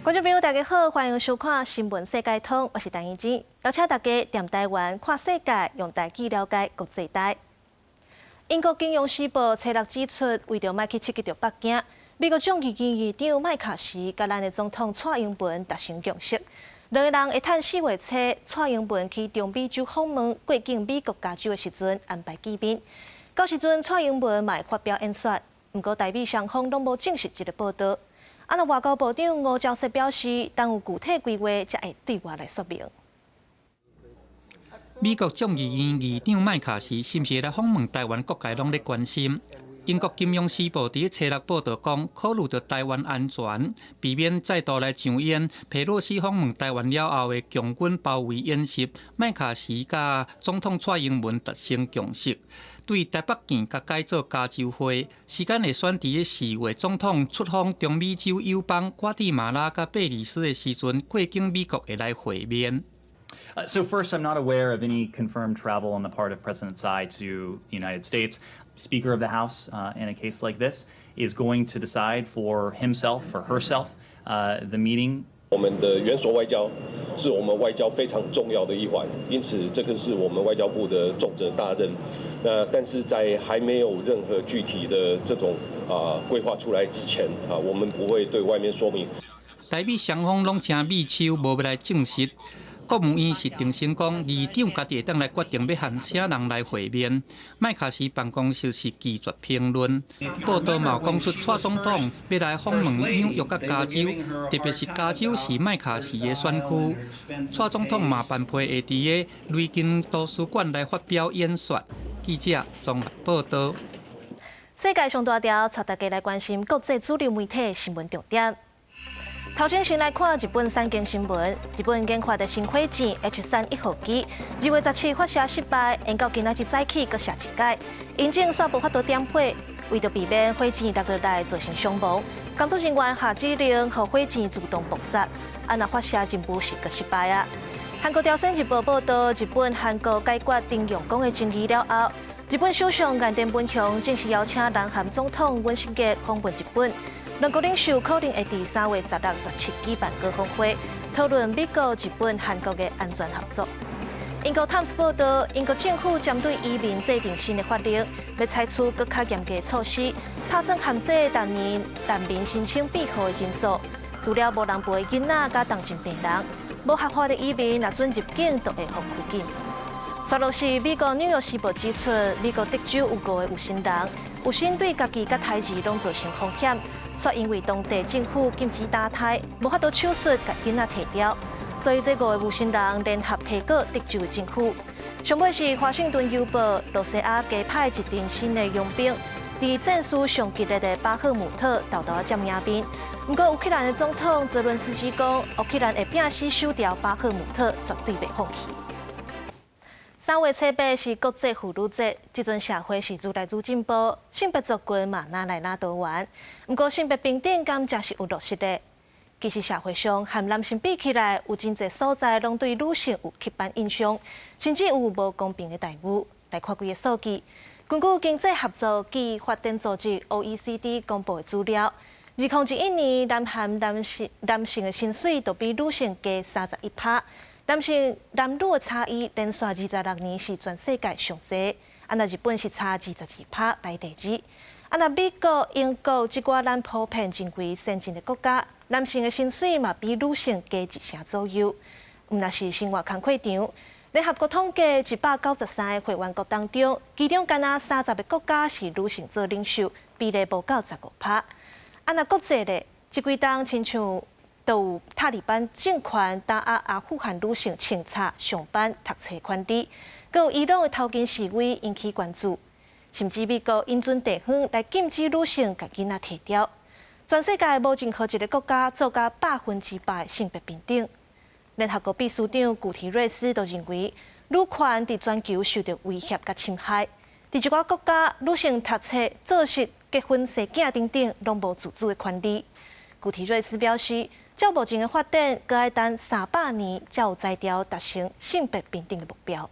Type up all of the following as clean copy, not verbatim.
觀眾朋友，大家好，歡迎收看《新聞世界通》，我是陳怡靜，邀請大家踮台灣看世界，用台語了解國際大。英國金融時報初六指出，為著莫去刺激著北京，美國眾議院議長麥卡錫佮咱的總統蔡英文達成共識，兩个人會趁4月初蔡英文去中美洲訪問過境美國加州的時陣安排見面。到時陣蔡英文嘛會發表演說，毋過台美雙方攏無證實這个報道。啊，若外交部長吳釗燮表示，等有具體規劃，才會對外來說明。美國眾議院議長麥卡錫是毋是會來訪問台灣？各界攏咧關心。英國金融時報佇初六報道講，考慮著台灣安全，避免再度來上演佩洛西訪問台灣了後的共軍包圍演習，麥卡錫佮總統蔡英文達成共識，對台北見共改做加州會，時間會選佇4月總統出訪中美洲友邦瓜地馬拉佮貝里斯的時陣，過境美國會來會面。 So first, I'm not aware of any confirmed travel on the part of President Tsai to the United States. Speaker of the House, in a case like this, is going to decide for himself or herself the meeting. 我們的元首外交是我們外交非常重要的一環，因此這個是我們外交部的重責大任。那但是在還沒有任何具體的這種規劃出來之前啊，我們不會對外面說明。台美雙方攏誠密手，無欲來證實。國務院是定聲講，議長家己會當來決定欲和啥人來會面。麥卡錫辦公室是拒絕評論。報道嘛講出，蔡總統欲來訪問紐約佮加州，特別是加州是麥卡錫的選區。蔡總統嘛般批會佇个雷根圖書館來發表演說。記者綜合報道。世界上大條，帶大家來關心國際主流媒體新聞重點。頭先先來看日本產經新聞，日本研發的新火箭 H3 1號機，2月17發射失敗，延到今仔日早起閣射一擺，引擎煞無法度點火，為著避免火箭落落來造成傷亡，工作人員下指令，予火箭自動爆炸，啊若發射任務是閣失敗啊。韓國朝鮮日報報道，日本韓國解決徴用港的爭議了後，日本首相岸田文雄正式邀請南韓總統尹錫悅訪問日本。兩國領袖可能會佇3月16、17舉辦高峰會，討論美國、日本、韓國的安全合作。英國《泰晤士報》報道，英國政府針對移民制定新的法令，欲採取閣較嚴格措施，拍算限制逐年難民申請庇護的人數。除了無人陪的囡仔佮重症病人，無合法的移民若准入境，就會予拘禁。煞落是美國紐約時報指出，美國德州有五個有心人，有心對家己佮胎兒攏造成風險。卻因為當地政府禁止打胎，無法度手術共囡仔提掉，所以這五个有心人聯合提告德州政府。上尾是華盛頓郵報，露西亞加派一陣新的傭兵，佇戰事上激烈的巴赫姆特沓沓佔贏面。毋過烏克蘭的總統澤倫斯基講，烏克蘭會拼死守牢巴赫姆特，絕對袂放棄。3月初8是國際婦女節，這陣社會是愈來愈進步，性別族群嘛愈來愈多元。毋過性別平等敢誠是有落實的？其實社會上和男性比起來，有真濟所在攏對女性有刻板印象，甚至有無公平的待遇。來看幾个數據，根據經濟合作暨發展組織 OECD 公布的資料，2021年南韓男性的薪水就比女性低31%。男性男女的差異連續26年是全世界上濟，啊若日本是差22%排第二，啊若美國、英國這寡咱普遍認為先進的國家，男性的薪水嘛比女性低一成左右。毋若是生活工課場，聯合國統計193個會員國當中，其中干焦30個國家是女性做領袖，比例無夠15%。啊若國際咧，這幾冬親像都有塔利班政權打壓阿富汗女性清查、上班、讀冊權利，閣有伊朗的頭巾示威引起關注，甚至美國允准地方來禁止女性共囡仔剃掉。全世界無任何一个國家做到100%性別平等。聯合國秘書長古提瑞斯都認為，女權佇全球受著威脅佮侵害。佇一寡國家，女性讀冊、做事、結婚、生囝等等，攏無自主的權利。古提瑞斯表示，照目前的發展，閣愛等300年才有才調達成性別平等的目標。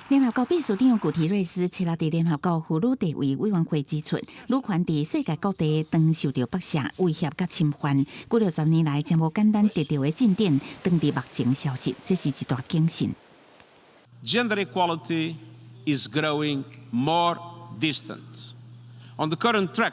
聯合國秘書長古提瑞斯七日佇聯合國婦女地位委員會指出，女權佇世界各地當受著剝削、威脅佮侵犯，幾落十年來真無簡單得著的進展，當佇目前消失，這是一大警訊。 Gender equality is growing more distant. On the current track,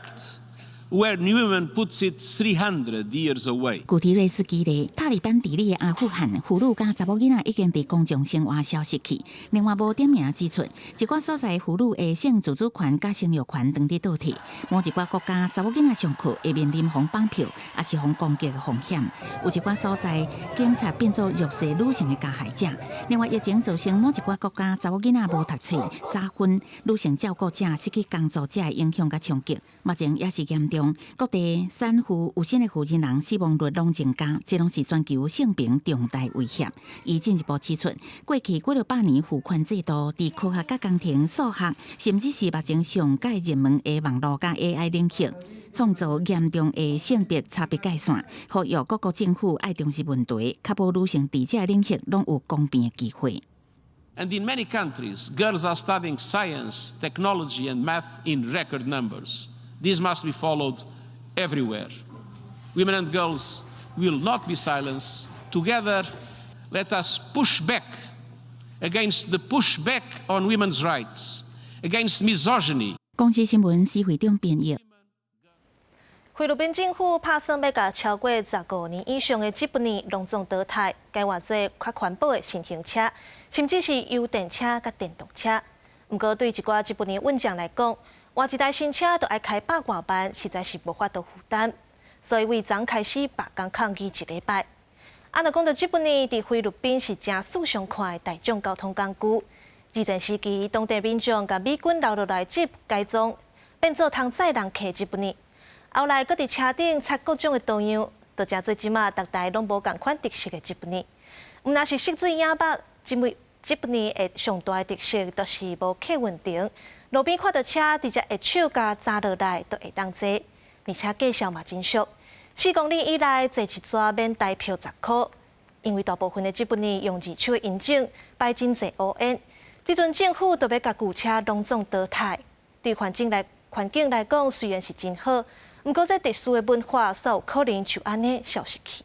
where Newman puts it 300 years away. 古提瑞斯舉例，塔利班治理的阿富汗，婦女佮查某囡仔已經佇公眾生活消失去。另外，無點名指出，一寡所在婦女的性自主權佮生育權當佇倒退。某一寡國家查某囡仔上課會面臨予綁票，抑是予攻擊的風險。有一寡所在，警察變做弱勢女性的加害者。另外，疫情造成某一寡國家查某囡仔無讀冊、早婚、女性照顧者失去工作者的影響佮衝擊，目前也是嚴重。各地產婦有新的婦人死亡率攏增加，這攏是全球性平重大威脅。伊進一步指出，過去幾落百年父權制度，佇科學佮工程、數學，甚至是目前上蓋熱門的網路佮 AI 領域，創造嚴重的性別差別界線，呼籲各國政府愛重視問題，確保女性佇這個領域攏有公平的機會。 And in many countries, girls are studying science, technology, and math in record numbers. This must be followed everywhere. Women and girls will not be silenced. Together, let us push back against the pushback on women's rights, against misogyny. 公視新聞施會長編譯。菲律賓政府拍算欲共超過15年以上的吉普尼攏總淘汰，改換做較環保的新型車，甚至是油電車佮電動車。毋過對一寡吉普尼運將來講，換一台新車就愛開百外萬，實在是無法度負擔。所以為昨開始罷工抗議一禮拜。啊，若講到吉普尼，佇菲律賓是誠時尚款的大眾交通工具。二戰時期，當地民眾共美軍留落來吉普改裝，變做通載人客吉普尼。後來，閣佇車頂插各種的圖樣，就成做這馬逐台攏無仝款特色的吉普尼。毋但是色水影目，這位吉普尼的上大的特色，就是無客運亭。路邊看著車，直接下手共砸落來，就會當坐。而且價數嘛真俗，4公里以內坐一逝免台票10箍。因為大部分的吉普尼用二手的引擎，排真濟烏煙。這陣政府就欲共舊車攏總淘汰，對環境來講雖然是真好，毋過這特殊的文化，煞有可能就按呢消失去。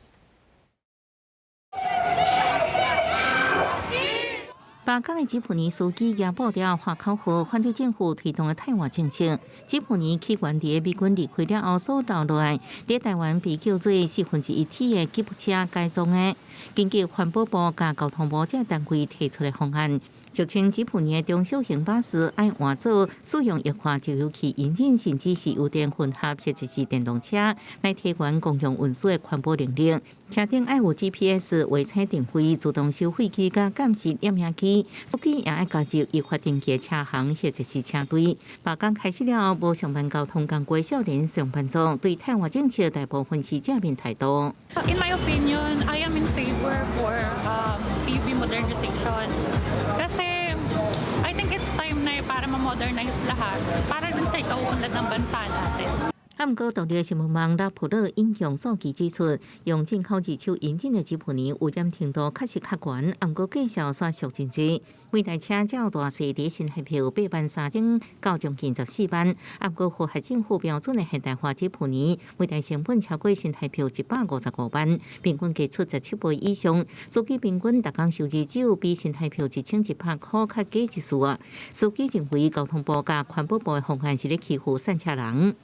罷工的吉普尼司機也布條喊口號，反對政府推動的汰換政策。吉普尼起源佇美軍離開了後所留落來，佇台灣被叫做四分之一體的吉普車改裝的。根據環保部佮交通部這單位提出的方案，俗稱吉普尼的中小型巴士愛換做使用液化石油氣引擎，甚至是油電混合或者是電動車，來提懸公共運輸的環保能力。車頂愛有 GPS 衛星定位、自動收費機佮監視攝影機，司機也愛加入依法登記的車行或者是車隊。罷工開始了後，無上班交通工具少年上班族對汰換政策大部分是正面態度。 In my opinion, I am in favor for EV modernization. Kasi I think it's time na para ma-modernize lahat para dun sa ikauunlad ng bansa natin. 啊，毋過獨立新聞網拉普勒引用數據指出，用進口二手引進的吉普尼污染程度確實較懸，毋過價數煞俗真濟。每台車照大細佇新台票8萬3千到將近14萬，毋過符合政府標準的現代化吉普尼，每台成本超過新台票155萬，平均支出17倍以上。司機平均逐工收入只有比新台票1100箍較低一絲啊。司機認為交通部佮環保部的方案是咧欺負散車人。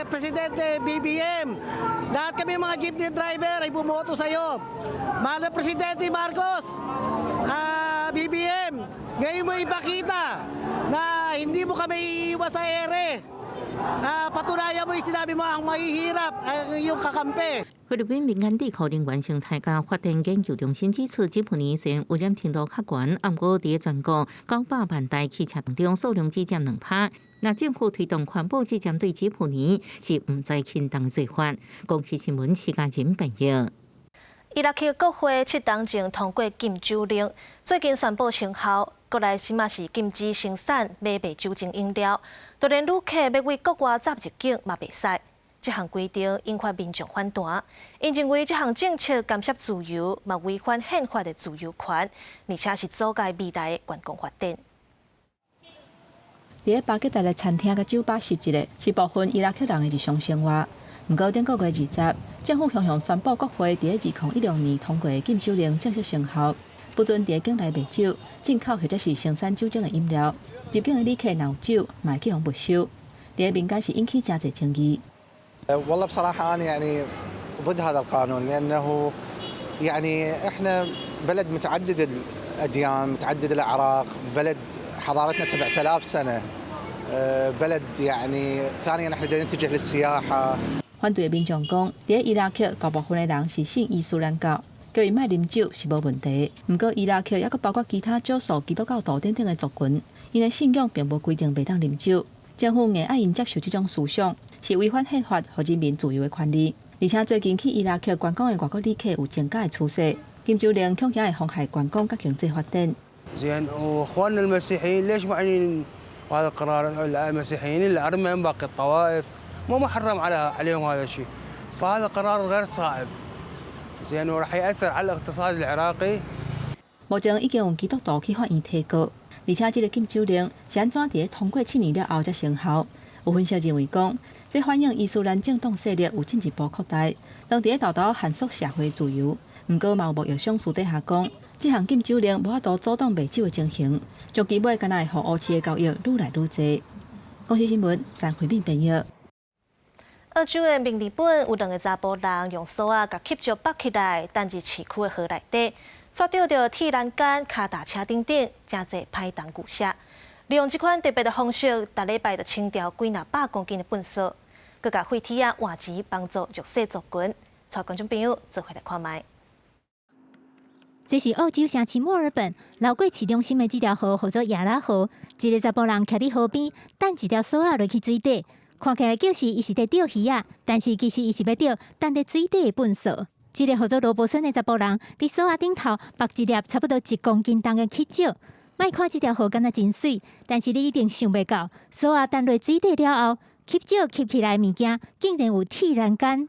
Presidente BBM, lahat kami mga jeepney driver ay bumoto sa iyo. Mahal na Presidente Marcos, BBM, ngayon mo ipakita na hindi mo kami iiwan sa ere. Patunayan mo yung sinabi mo ang mahihirap ang iyong kakampi. 菲律賓民間智庫能源生態佮發展研究中心指出，吉普尼雖然污染程度較懸，毋過佇全國900萬台汽車當中，數量只佔2%。若政府推動環保，這針對吉普尼是毋知輕重做法。公視新聞施嘉仁編譯。伊拉克國會七冬前通過禁酒令，最近宣布生效。國內這馬是禁止生產買賣酒精飲料，就連旅客欲對國外閘入境嘛袂使。這項規定引發民眾反彈，𪜶認為這項政策干涉自由，嘛違反憲法的自由權，而且是阻礙未來的觀光發展。佇咧巴格達的餐廳佮酒吧實質的是部分伊拉克人的日常生活。毋過頂個月20，政府雄雄宣布國會佇咧2016年通過的禁酒令正式生效，不准佇咧境內賣酒、進口或者是生產酒精的飲料。入境的旅客若有酒，嘛會去予沒收。佇咧民間是引起誠濟爭議。 والله بصراحة أنا يعني ضد هذا القانون، لأنه يعني إحنا بلد متعدد الأديان، متعدد الأعراق، بلد حضارتنا 7000 سنة، بلد يعني ثانيا احنا نتجه للسياحة。反對的民眾講，佇咧伊拉克大部分的人是信伊斯蘭教，叫𪜶莫啉酒是無問題。毋過伊拉克猶閣包括其他少數基督教徒等等的族群，𪜶的信仰並無規定袂當啉酒。政府硬愛𪜶接受這種思想，是違反憲法予人民自由的權利。而且最近去伊拉克觀光的外國旅客有增加的趨勢，禁酒令恐驚會妨害觀光佮經濟發展。 زين واخواننا المسيحيين ليش معنيين بهذا القرار؟ المسيحيين، الارمن، باقي الطوائف مو محرم عليهم هذا الشيء، فهذا قرار غير صائب، زين، وراح ياثر على الاقتصاد العراقي。目前已經有基督徒去法院提告，而且這个禁酒令是按怎佇咧通過7年了後才生效？有分析認為講，這反映伊斯蘭政黨勢力有進一步擴大，當佇咧沓沓限縮社會自由。毋過嘛有貿易商私底下講，這項禁酒令無法度阻擋賣酒的情形，終其尾敢若會予烏市的交易愈來愈濟。公視新聞陳慧敏編譯。澳洲的墨爾本有兩个查埔人用索仔共吸石縛起來，擲入市區的河內底，煞釣著鐵欄杆、跤踏車等等，誠濟歹重巨屑。利用這款特別的方式，逐禮拜就清掉幾若百公斤的糞埽，閣共廢鐵仔換錢幫助弱勢族群。帶觀眾朋友做伙來看覓。這是澳洲城市墨爾本流過市中心的這條河，號做亞拉河。一个查埔人徛佇河邊，擲一條索仔落去水底，看起來就是伊是佇釣魚仔，但是其實伊是欲釣擲佇水底的糞埽。這个號做羅伯森的查埔人，佇索仔頂頭縛一粒差不多1公斤重的吸石。莫看這條河敢若真媠，但是你一定想袂到，索仔擲落水底了後，吸石吸起來的物件，竟然有鐵欄杆，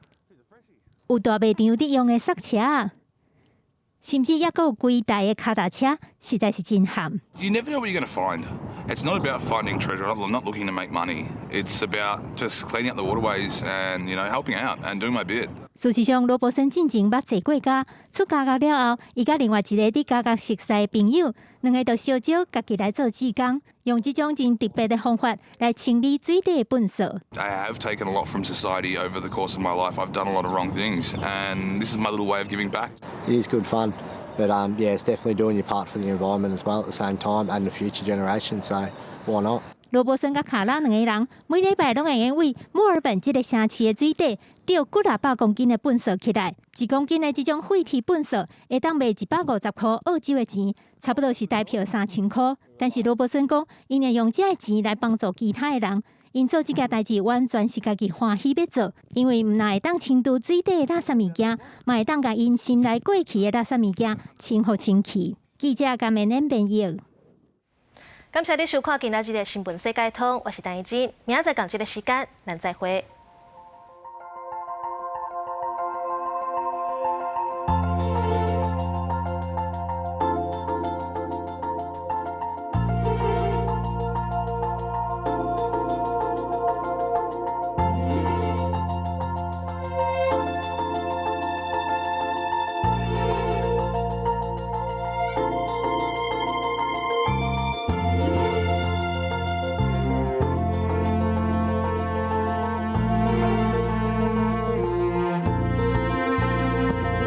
有大賣場佇用的剎車。甚至猶閣有規台的跤踏車，實在是真譀。 You never know what you're going to find. It's not about finding treasure. I'm not looking to make money. It's about just cleaning up the waterways and helping out and doing my bit. 事實上，羅伯森進前捌坐過監，出監獄了後，伊佮另外一个佇監獄熟似的朋友，兩个就相招家己來做志工，用這種真特別的方法來清理水底的糞埽。 I have taken a lot from society over the course of my life. I've done a lot of wrong things, and this is my little way of giving back. It is good fun, but yeah, it's definitely doing your part for the environment as well at the same time and the future generation. So why not? 羅伯森佮卡拉兩个人每禮拜攏會用佇墨爾本這个城市的水底釣幾若百公斤的糞埽起來。1公斤的這種廢棄糞埽會當賣150塊澳洲的錢，差不多是台票3000塊。但是羅伯森講，𪜶會用這个錢來幫助其他的人。𪜶做這件代誌完全是家己歡喜欲做，因為毋但會當清除水底的垃圾物件，嘛會當共𪜶心內過去的垃圾物件清予清氣。記者甘美恁編譯。感謝你收看今仔日的新聞世界通，我是陳怡靜，明仔載仝這个時間，咱再會。